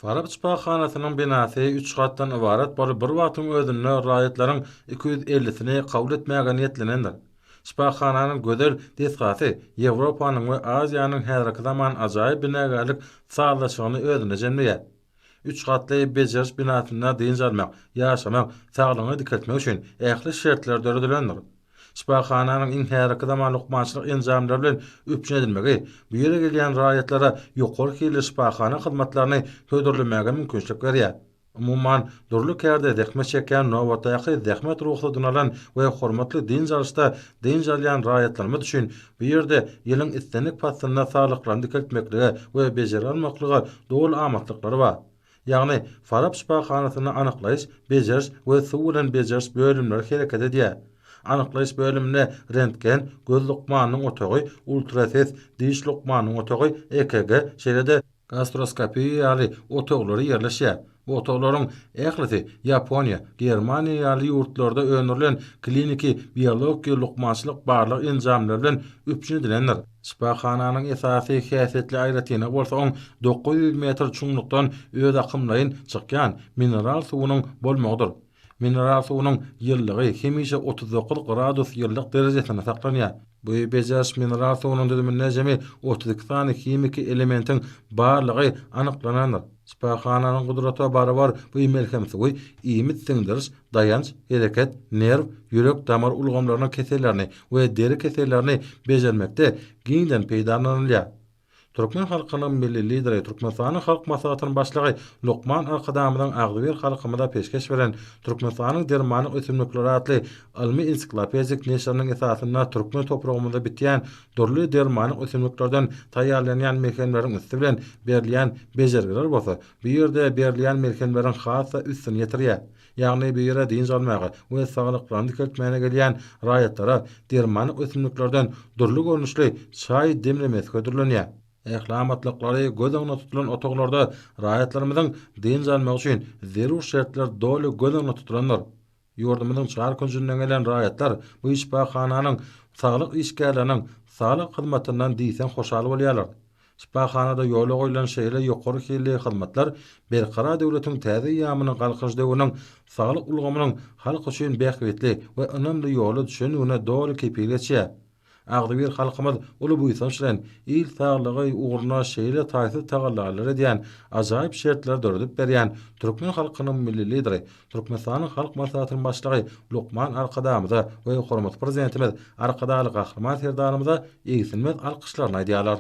Farap şypahanasynyň binasy üç gatdan ybarat bolup, bir wagtyň özünde raýatlaryň 250-sini kabul etmäge niýetlenendir. Şypahananyň gözel desgasy Ýewropanyň we Aziýanyň häzirki zaman ajaýyp binagärlik sazlaşygyny özünde jemleýär. Üç gatly bejeriş binasynda dynç almak, ýaşamak, saglygyňy dikeltmek üçin ähli şertler döredilendir. Şypahananyň iň häzirki zaman lukmançylyk enjamlary bilen üpjün edilmegi bu ýere gelýän raýatlara ýokary hilli şypahana hyzmatlaryny hödürlemäge mümkinçilik berýär. Umuman, dürli kärde zähmet çekýän nobatdaky zähmet rugsadyny alan we hormatly dynç alyşda dynç alýan raýatlarymyz üçin bu ýerde ýylyň islendik paslynda saglyklaryny dikeltmeklige we bejergi almaklyga doly amatlyklary bar. Ýagny, Farap şypahanasynda anyklaýyş, bejeriş we suw bilen bejeriş bölümleri hereket edýär. Anyklaýyş bölüminde rentgen, göz lukmanynyň otagy, ultrases, diş lukmanynyň otagy, EKG, şeýle-de, gastroskopiýa ýaly otaglary ýerleşýär. Bu otaglaryň ählisi Ýaponiýa, Germaniýa ýaly ýurtlarda öndürilen kliniki biologiki lukmançylyk barlag enjamlary bilen üpjün edilendir. Şypahananyň esasy häsiýetli aýratynlygy bolsa oň 900 metr çuňlukdan özakymlaýyn çykýan mineral suwunyň bolmagydyr. Mineral suwunyň ýylylygy hemişe 39 gradus ýylylyk derejesinde saklanýar. Bu bejeriş mineral suwunyň düzüminde jemi 32 sany himiki elementiň barlygy anyklanandyr. Şypahananyň gudrata barabar bu melhem suwy iýmit siňdiriş, daýanç, hereket, nerw, ýürek-damar ulgamlarynyň kesellerini we deri kesellerini bejermekde giňden peýdalanylýar. Türkmen halkynyň Milli Lideri, Türkmenistanyň Halk Maslahatynyň Başlygy lukman Arkadagymyzyň agzybir halkymyza peşgeş beren Türkmenistanyň dermanlyk ösümlikleri atly ylmy-ensiklopedik neşiriniň esasynda türkmen topragymyzda bitýän dürli dermanlyk ösümliklerden taýýarlanýan melhemleriň üsti bilen berilýän bejergiler bolsa bu ýerde berilýän melhemleriň has-da üstüni ýetirýär. Ýagny bu ýere dynç almaga we saglyklaryny dikeltmäne gelýän raýatlara dermanlyk ösümliklerden dürli görnüşli çaý demlemesi hödürlenýär. Ähli amatlyklary göz öňünde tutulan otaglarda raýatlarymyzyň dynç almagy üçin zerur şertler doly göz öňünde tutulandyr. Ýurdumyzyň çar künjünden gelen raýatlar bu şypahananyň saglyk işgärleriniň saglyk hyzmatyndan diýseň hoşal bolýarlar. Şypahanada ýola goýlan şeýle ýokary hilli hyzmatlar Berkarar döwletiň täze eýýamynyň Galkynyş döwrüniň saglyk ulgamynyň halk üçin bähbitli we ynamly ýola düşendigine doly kepil geçýär. Agzybir halkymyz uly buýsanç bilen il saglygy ugrunda şeýle taýsyz tagallalar edýän, ajaýyp şertleri döredip berýän türkmen halkynyň Milli Lideri, Türkmenistanyň Halk Maslahatynyň Başlygy lukman Arkadagymyza we hormatly Prezidentimiz Arkadagly Gahryman Serdarymyza egsilmez alkyşlaryny aýdýarlar.